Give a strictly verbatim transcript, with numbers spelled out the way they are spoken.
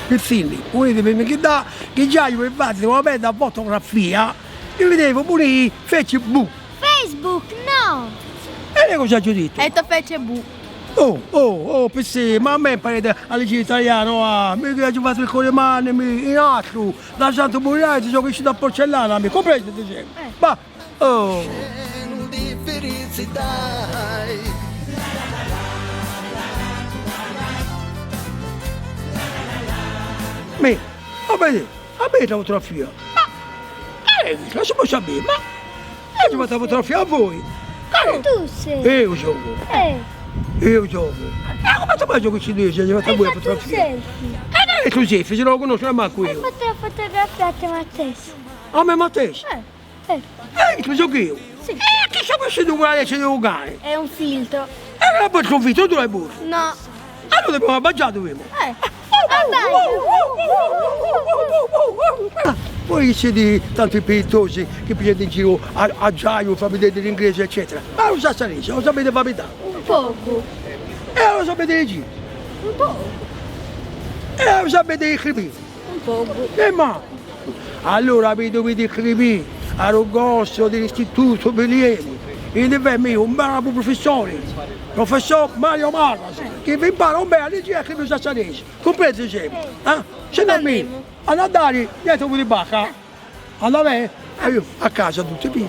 Pizzini, uniti mi chì dà, chì già mi fazio una bella fotografia, mi devo pulì Facebook. Facebook, no! E lei cosa aghju dito? E tu fece bu. Oh, oh, oh, pezzi, ma a me mi pare a legge italiana, ah, mi aghju fatto il corrimane, mi, in altro, da Santo Muriale, ti so cresciuto a porcellana, mi comprende, dice? Eh. Ma, oh. Mi, va bene. A me la fotografia. Ma, eh, la si pò sapè, ma, eh, aghju fatto a fotografia a voi. Eh. Tu sì. Eu gioco. Eh. Eu gioco. Eh, ma tu mai giochi cinese, aghju fatto a voi la fotografia. Eh, tu sì, se no lo conosco manco eu. Hai fatto la fotografia a te matessi. A me matessi? Eh. Eh. Eh, tu giochi eu. Sì. Eh, chi so che si deve essere un cane? È un filtro. E allora poi il conflitto dove è pure? No. Allora dobbiamo abbagiare, dobbiamo. Eh. Voi siete tanti pietosi che pigliate in giro a, a Giaio, fa vedere l'inglese, eccetera. Ma lo sa, sa, lo sapete far vedere? Un poco. E lo sapete leggere? Un poco. E lo sapete scrivere? Un poco. E ma Allora vi dovete iscrivere al corso dell'Istituto Bellieni, e ne femo un bravo professore, professor Mario Marras, che vi impara un bel a leggere e a scrivere in sassanese. Comprendete? Eh? Se no mi, a Natale, niente, vi bacca. Andate, eh? E io a casa tutti via.